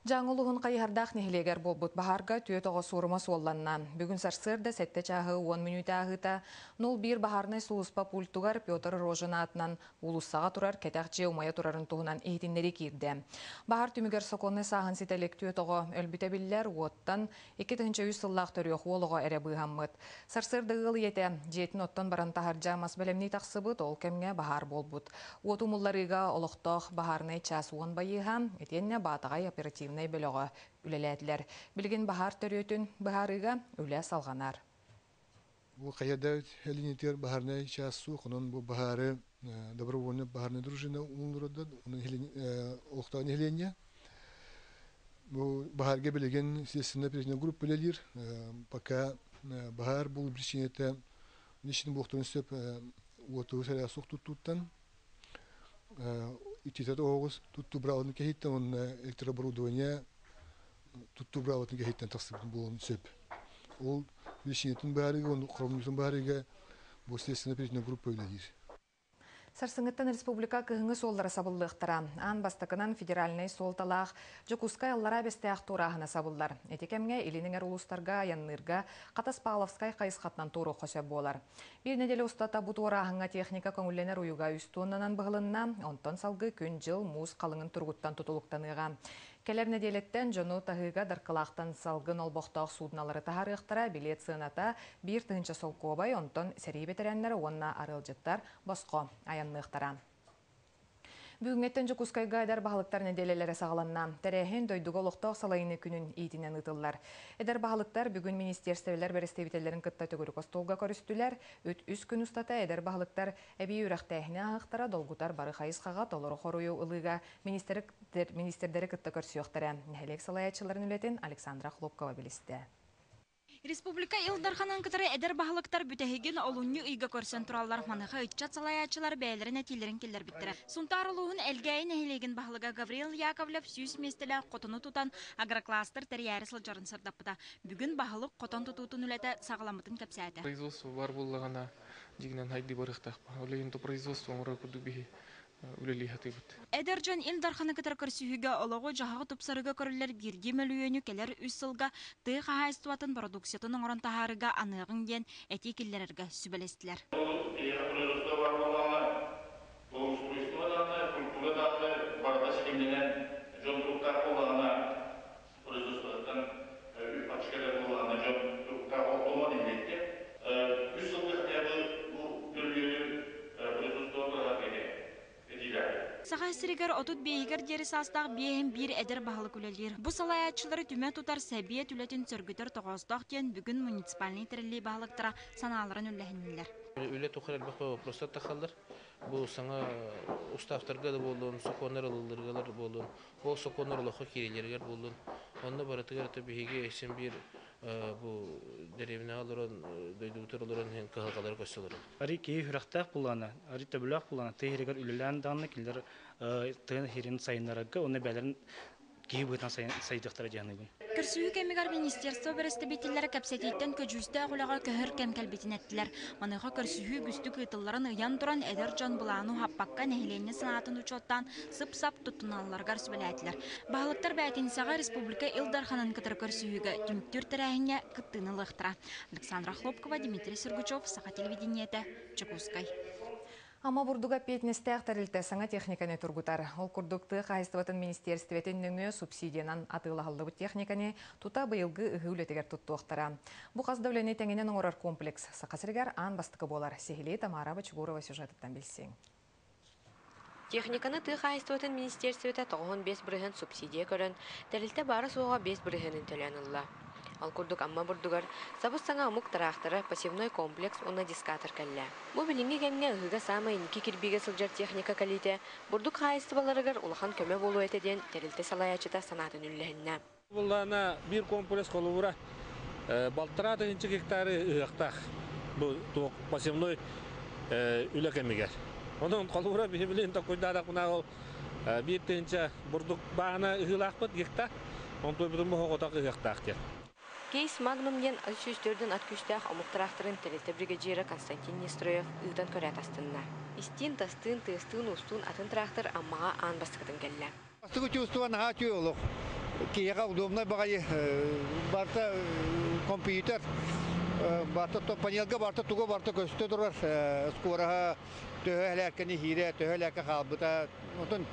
Дьааҥы улууһун Хайыһардаах нэһилиэгэр буолбут баһаарга түөрт оҕо суорума суолланна. Бүгүн сарсыарда сэттэ чааһы 10 мүнүүтэ ааһыыта 01 баһаарынай сулууспа пультугар Петр Рожин аатынан уулуссаҕа турар кэтэх дьиэ умайа турарын туһунан иһитиннэрии киирдэ. Баһаар түмүгэр сокуоннай сааһын ситэ илик түөрт оҕо өлбүтэ биллэр, уоттан 2003 сыллаах төрүөх уол оҕо эрэ быыһаммыт. Сарсыарда ыал ийэтэ дьиэтин оттон баран таһырдьа мас бэлэмнии тахсыбыт, ол кэмҥэ баһаар буолбут. Уоту умулларыыга олохтоох баһаарынай чаас 10 байыыһа, итиэннэ Баатаҕай оперативнай бөлөҕө үлэлээтилэр. Билигин баһаар төрүөтүн быһаарыыга үлэ салҕанар. Бу хайада линиятыгар баһаарынай чаас суох, онон бу баһаары добровольно баһаарынай дружина умуллурда, онон олохтоох нэһилиэнньэ. Бу баһаарга билигин следственная группа үлэлиир. Пока баһаар бул причинэтэ ничини буохтарын сөп уоту сэрэ суох туттууттан ититет оҕус туттуу быраабатын кэһиттэн уонна электрооборудование туттуу быраабатын кэһиттэн тахсыбыт буолуон сөп. Ол причинэтин баарыга, уонна хоромньутун баарыга бу следственная группа үлэлиир. Сарсыҥҥыттан республика кыһыҥҥы суоллара сабыллыахтара. Аан бастакынан федеральнай суолталаах Дьокуускай Аллараа Бэстээх туорааһына сабыллар. Ити кэмҥэ Илин эҥэр улуустарга айанныырга Хатас Павловскай хайысхатынан туоруохха сөп буолар. Биир нэдиэлэ устата бу туорааһыҥҥа техника көҥүллэнэр уйуга үс туоннанан быһылынна, онтон салгыы күн-дьыл муус халыҥын туругуттан тутулуктаныаҕа. Кэлэр нэдиэлэттэн дьону таһыыга Даркылаахтан салгын олбохтоох суудуналары таһаарыахтара, билиэт сыаната 1 000 солкуобай, онтон сэрии бэтэрээннэрэ уонна арыалдьыттар босхо айанныахтара. Бүгүҥҥэттэн Дьокуускайга эдэр баһылыктар нэдиэлэлэрэ саҕаланна. Тэрээһин дойдуга олохтоох салайыныы күнүн иитинэн ыытыллар. Эдэр баһылыктар бүгүн министиэрстибэлэр бэрэстэбиитэллэрин кытта төгүрүк остуолга көрүстүлэр. Үт үс күн устата эдэр баһылыктар эбии үөрэхтээһини ааһыахтара, долгутар бары хайысхаҕа толору хоруйу ылыыга министрдэри кытта көрсүөхтэрэ. Нэһилиэк салайааччыларын үлэтин Александра Хлопкова билистэ. Республика Ил Дарханын кытары эдэр баһылыктар бүтэһигин олунньу ыйга көрсөн тураллар. Маныаха ыччат салайааччылар бэйэлэрин этиилэрин киллэрбиттэрэ. Сунтаар улууһун Элгээйи нэһилиэгин баһылыга Гаврил Яковлев 100 миэстэлээх хотону тутан агрокластер тэрийээри сылдьарын сырдаппыта. Бүгүн баһылык хотон тутуутун үлэтэ саҕаламмытын кэпсээтэ. Производство бар буоллаҕына дьиҥинэн хайдыы барыахтаах. Ол иһин то производство оҥорор курдук биһи үлэлии сатыыбыт. Эдэр дьон Ил Дарханы кытары көрсүһүүгэ олоҕу-дьаһаҕы тупсарыыга көрүллэр биирдии мөлүйүөнү кэлэр үс сылга тыа хаһаайыстыбатын бородууксуйатын оҥорон таһаарыыга аныаҕыҥ диэн этии киллэрэргэ сүбэлэстилэр. Производство бар буоллаҕына, благоустройство даҕаны, культура даҕаны барыта ситимнэнэн дьон туруктаах буоллаҕына, производствоттан үп-харчы кэлэр буоллаҕына, дьон туруктаах олохтонуон нэһилиэккэ. Үс сылга хотя бы бу мөлүйүөнү производство быраһарга этиилээх. Саха сиригэр 35-гэр диэри саастаах 51 эдэр баһылык үлэлиир. Бу салайааччылары түмэ тутар сэбиэт үлэтин сөргүтэр тоҕоостоох диэн бүгүн муниципальнай тэриллии баһылыктара санааларын үллэһиннилэр. Үлэ тухары элбэх вопростар тахаллар. Бу саҥа уставтарга да буоллун, сокуоннар ылылларыгар буоллун, ол сокуоннар олоххо киирэлэригэр буоллун, онно барытыгар это биһиги син биир бу дэриэбинэҕэ олорон, дойдубутугар олорон иһин кыһалҕалары көрсө олоробут. Ари киһи сүрэхтээх булаана, ари төбөлөөх булаана тыа иһигэр үлэлээн даҕаны кинилэр тыа иһирин сайыннарарга уонна бэйэлэрин киһи быһыытынан сайдыахтара диэн саныыбын. Көрсүһүү кэмигэр министерство бэрэстэбиитэллэрэ кэпсэтииттэн көдьүүстээх үлэҕэ көһөр кэм кэлбитин эттилэр. Маныаха көрсүһүү үгүстүк ыытылларын ыйан туран, эдэр дьон былааны уһаппакка нэһилиэнньэ санаатын учуоттаан сып-сап туттуналларыгар сүбэлээтилэр. Баһылыктар бээтинсэҕэ республика Ил Дарханын кытары көрсүһүүгэ түмүктүүр тэрээһиҥҥэ кыттыыны ылыахтара. Александра Хлопкова, Дмитрий Сергучев, Саха телевидениетэ, Дьокуускай. Амма бурдуга эппиэтинэстээх тэрилтэ саҥа техниканы тургутар. Ол курдук тыа хаһаайыстыбатын министиэристибэтин нөҥүө субсидиянан атыылаһыллыбыт техниканы тута быйылгы ыһыы үлэтигэр туттуохтара. Бу хас да үлэни тэҥинэн оҥорор комплекс Саха сиригэр аан бастакы буолар. Сиһилии Тамара Бочугурова сюжетыттан билсиҥ. Техниканы тыа хаһаайыстыбатын министиэристибэтэ 95% субсидия көрөн, тэрилтэ баара-суоҕа 5 бырыһыанын төлөөн ылла. Ол курдук Амма бурдугар сабыс-саҥа омук тыраахтара, посевной комплекс уонна дискатор кэллэ. Бу билиҥҥи кэмҥэ ыһыыга саамай инники кирбиигэ сылдьар техника кэлиитэ бурдук хаһаайыстыбаларыгар улахан көмө буолуо этэ диэн тэрилтэ салайааччыта санаатын үллэһиннэ. Буллаана биир комплекс холобура 1,5 тыһыынча гектары ыһыахтаах бу туох посевной үлэ кэмигэр. Онон холобура биһи билин токуйдаатахпына ол 1 тыһыынча бурдук бааһына ыһыылаахпыт гектар, онтуйбутун бу ыһыахтаах диэн. Кейс Магнум диэн 104 ат күүстээх омук тыраахтарын тэрилтэ бригадира Константин Нестроев ыытан көрөөт астынна. Истиин-тастыын, тыастыын-уустуун атын тыраахтар Аммаҕа аан бастакытын кэллэ. Бастакы чувство наһаа үчүгэй олох. Киһиэхэ удобнай баҕайы барыта компьютер барыта панелга барыта туга барыта көстө турар скороһа төһө элээркэни иһиирэ төһө элээркэ хаалбыта отон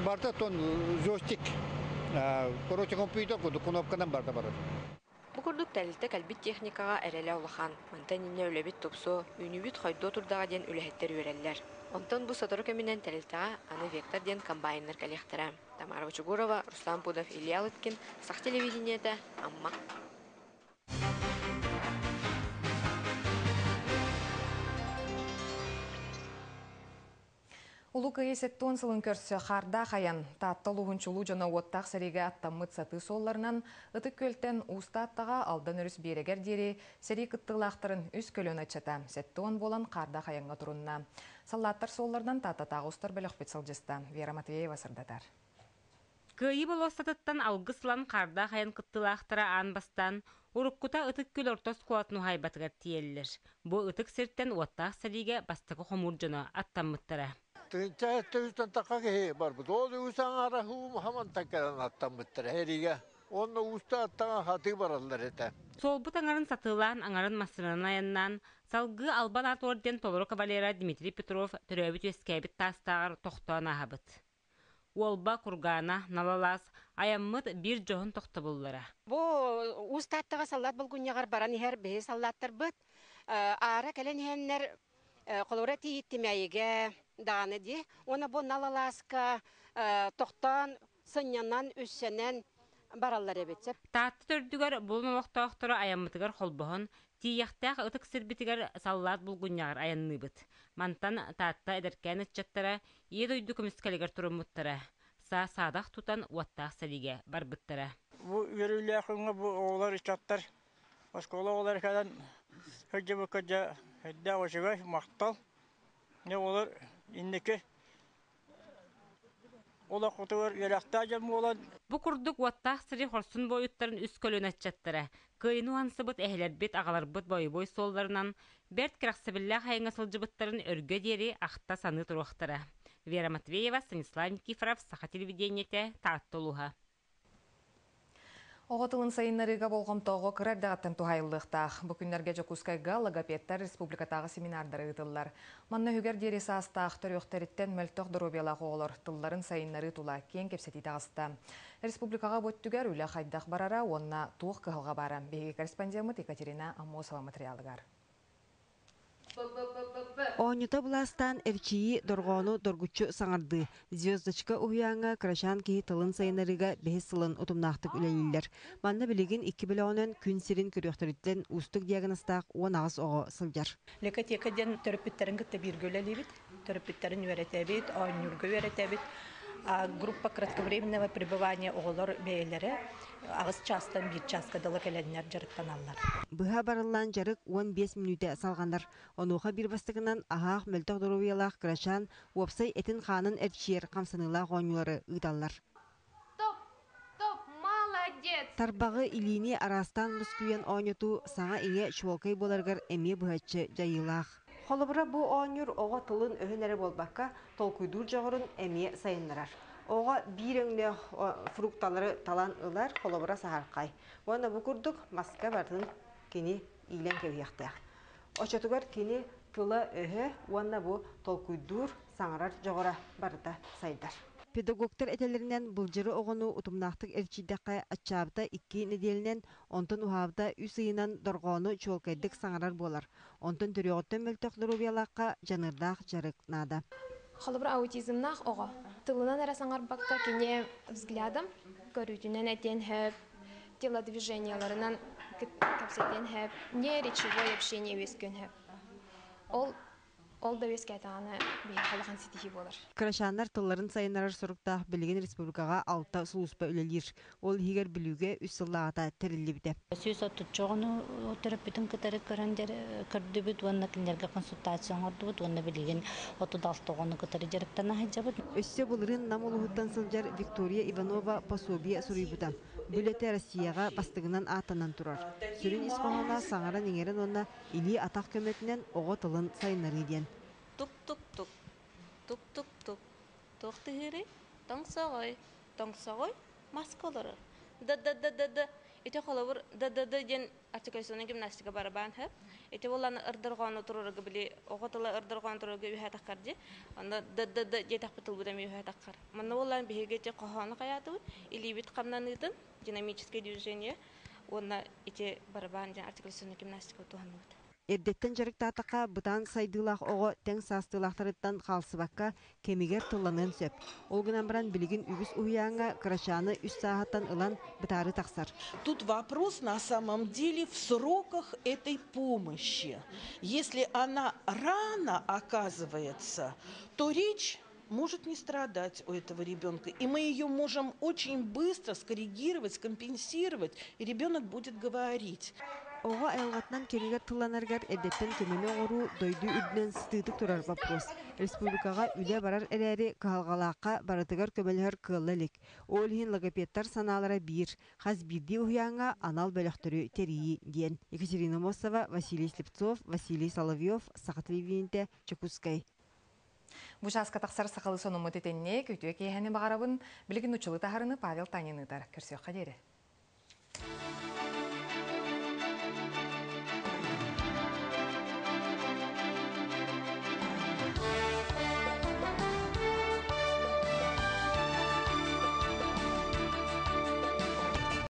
барыта тон джойстик короче компьютер курдук кнопканан барыта барар. Бу курдук тэрилтэ кэлбит техникаҕа эрэлэ улахан. Мантан инньэ үлэбит тупсуо, үүнүүбүт хойдуо турдаҕа диэн үлэһиттэр үөрэллэр. Онтон бу сотору кэминэн тэрилтэҕэ аны Вектор диэн комбайннар кэлиэхтэрэ. Тамара Бочугурова, Руслан Пудов, Илья Лыткин, Сах телевидениетэ, Амма. Улуу Кыайыы 70 сылын көрсө хаардаах айан Таатта улууһун чулуу дьоно уоттаах сэриигэ аттаммыт сатыы суолларынан Ытык Күөлтэн Уус Тааттаҕа Алдан өрүс биэрэгэр диэри сэрии кыттыылаахтарын үс көлүөнэ ыччата 70 буолан хаардаах айаҥҥа турунна. Саллааттар суолларынан Тааттатааҕы устар бөлөхпүт сылдьыста. Вера Матвеева сырдатар. Кыайыы болуоссатыттан алгыс ылан хаардаах айан кыттыылаахтара аан бастаан уруккута Ытык Күөл орто оскуолатын уһаайбатыгар тиийэллэр. Бу ытык сиртэн уоттаах сэриигэ бастакы хомуур дьоно аттаммыттара. Тыынча үстэн тахха киһи барбыт. Ол үс аҥаара мантан кэлэн аттаммыттара эригэ. Онно ууста аттаҕа хатыы бараллар этэ. Суолбут аҥарын сатыылаан, аҥарын массыынанан айаннаан, салгыы Албан аат орден толору кавалера Дмитрий Петров төрөөбүт-үөскээбит таастааҕар тохтоон ааһабыт. Уолба, Кургаана, Налалаас айаммыт биир дьоһун тохтобуллара. Бу Уус Тааттаҕа саллаат булгунньаҕар баран иһэр биһи саллааттарбыт аара кэлэн иһэннэр холобура тиийиттимээйигэ даҕаны дии. Уонна бу Налалааска тохтоон сынньанан, үссэнэн бараллар эбит. Таатта төрдүгэр булун олохтоохторо айаммытыгар холбоһон, тиийиэхтээх ытык сирбитигэр саллаат булгунньаҕар айанныыбыт. Мантан Таатта эдэркээн ыччаттара Ийэ дойду көмүскэлигэр туруммуттара, саа-саадах тутан уоттаах сэриигэ барбыттара. Бу үөрүүлээх күҥҥэ бу оҕолор ыччаттар оскуола оҕолоро кэлэн сылдьыбыкка дьэ эрдээх үчүгэй махтал. Дьэ оҕолор инники олоххутугар үөрэхтээх дьон буолан Бу курдук уоттаах сири хорсун буойуттарын үс көлүөнэ ыччаттара, кыайыны уһансыбыт эһэлэрбит, аҕаларбыт бойобуой суолларынан бэрт кэрэхсэбиллээх айаҥҥа сылдьыбыттарын өргө диэри ахта-саныы туруохтара. Вера Матвеева, Станислав Никифоров, Саха телевидениетэ, Таатта улууһа. Оҕо тылын сайыннарыыга болҕомтоҕо кыра эрдэҕиттэн туһаайыллыахтаах. Бу күннэргэ Дьокуускайга логопедтар республикатааҕы семинардара ыытыллар. Манна үһүгэр диэри саастаах төрүөхтэриттэн мөлтөх доруобуйалаах оҕолор тылларын сайыннарыы тула киэҥ кэпсэтии таҕыста. Республикаҕа бу өттүгэр үлэ хайдах барара уонна туох кыһалҕа баара биһиги корреспондеммыт Екатерина Аммосова материалыгар. Оонньута былаастаан эрчийии дорҕоону доргуччу саҥардыы, Звездочка уһуйааҥҥа кырачаан киһи тылын сайыннарыыга бэһис сылын утумнаахтык үлэлииллэр. Манна билигин икки бөлөҕүнэн күн сирин көрүөхтэриттэн уустук диагнозтаах 18 оҕо сылдьар. Лекотека диэн төрөппүттэрин кытта бииргэ үлэлиибит. Төрөппүттэрин үөрэтэбит, оонньуурга үөрэтэбит. Группа кратковременного пребывания оҕолор бэйэлэрэ аҕыс чаастан биир чааска дылы кэлэннэр дьарыктаналлар. Быһа барыллаан дьарык 15 мүнүүтэ салҕанар. Онуоха биир бастакынан аһаах мөлтөх доруобуйалаах кырачаан уопсай этин-хаанын эрчийэр хамсаныылаах оонньуулары ыыталлар. Стоп! Стоп! Молодец! Тарбаҕы илиини араастаан мускуйан оонньотуу саҥа-иҥэ чуолкай буоларыгар эмиэ быһаччы дьайыылаах. Холобура, бу оонньуур оҕо тылын-өһүн эрэ буолбакка, толкуйдуур дьоҕурун эмиэ сайыннарар. Оҕо биир өҥнөөх фрукталары талан ылар, холобура, саһархай. Уонна бу курдук маска барытын кини иилэн кэбиһиэхтээх. Оччотугар кини тыла-өһө уонна бу толкуйдуур, саҥарар дьоҕура барыта сайдар. Педагогтар этэллэринэн, былдьыры оҕону утумнаахтык эрчийдэххэ, аччаабыта икки нэдиэлэнэн, онтон уһаабыта үс ыйынан дорҕоону чуолкайдык саҥарар буолар. Онтон төрүөҕүттэн мөлтөх доруобуйалаахха дьаныардаах дьарык наада. Холобур, аутизмнаах оҕо тылынан эрэ саҥарбакка кини взглядом, көрүүтүнэн этиэн сөп, телодвижениеларынан кэпсэтиэн сөп, не речевое общение үөскүөн сөп. Ол Ол да үөскээтэҕинэ биһиэхэ улахан ситиһии буолар. Кырачааннар тылларын сайыннарар соруктаах билигин республикаҕа алта сулууспа үлэлиир. Ол иһигэр Бүлүүгэ үс сыллааҕыта тэриллибитэ. 130 оҕону төрөппүтүн кытары көрөн көрдүбүт уонна кинилэргэ консультация оҥордубут уонна билигин 36 оҕону кытары дьарыктана сылдьабыт. Өссө былырыын Нам улууһуттан сылдьар Виктория Иванова пособие суруйбута. Бу үлэтэ Россияҕа бастыҥынан ааттанан турар. Сүрүн ис хоһооно саҥаран-иҥэрэн уонна илии-атах көмөтүнэн оҕо тылын сайыннарыы диэн. Тук-тук-тук, тук-тук-тук, туох тыһыырый? Тоҥсоҕой, тоҥсоҕой. Маска олорор. Д д д д д Ити холобур д д д диэн артикуляционнай гимнастика барабан хөп. Ити буолан ырдырҕоону турарга били оҕо тыла ырдырҕоон турарга үһэ таххар дии. Онно д д д диэтэхпит тылбыт эмиэ үһэ таххар. Манна буолан биһиги ити хоһоону хайаатыбыт, илиибит хамнаныытын, динамическое движение уонна ити барабан диэн артикуляционнай гимнастика туһанныбыт. Эрдэттэн дьарыктаатахха, бытаан сайдыылаах оҕо тэҥ саастыылаахтарыттан хаалсыбакка, кэмигэр тылланыан сөп. Ол гынан баран билигин үгүс уһуйааҥҥа кырачааны үс сааһыттан ылан бытаары тахсар. Тут вопрос на самом деле в сроках этой помощи. Если она рано оказывается, то речь может не страдать у этого ребенка. И мы ее можем очень быстро скоррегировать, скомпенсировать, и ребенок будет говорить. Оҕо айылҕатынан кэмигэр тылланарыгар эрдэттэн көмөнү оҥоруу дойду үрдүнэн сытыытык турар боппуруос. Республикаҕа үлэ барар эрээри, кыһалҕалаахха барытыгар көмөлөһөр кыалла илик. Ол иһин логопедтар санаалара биир, хас биирдии уһуйааҥҥа анал бөлөхтөрү тэрийии диэн. Екатерина Мосова, Василий Слепцов, Василий Соловьев, Саха телевидениетэ, Дьокуускай. Бу чааска тахсар сахалыы сонуммут итинник, үтүө киэһэни баҕарабын. Билигин учулу таһарыны Павел Танин ыытар. Көрсүөххэ диэри.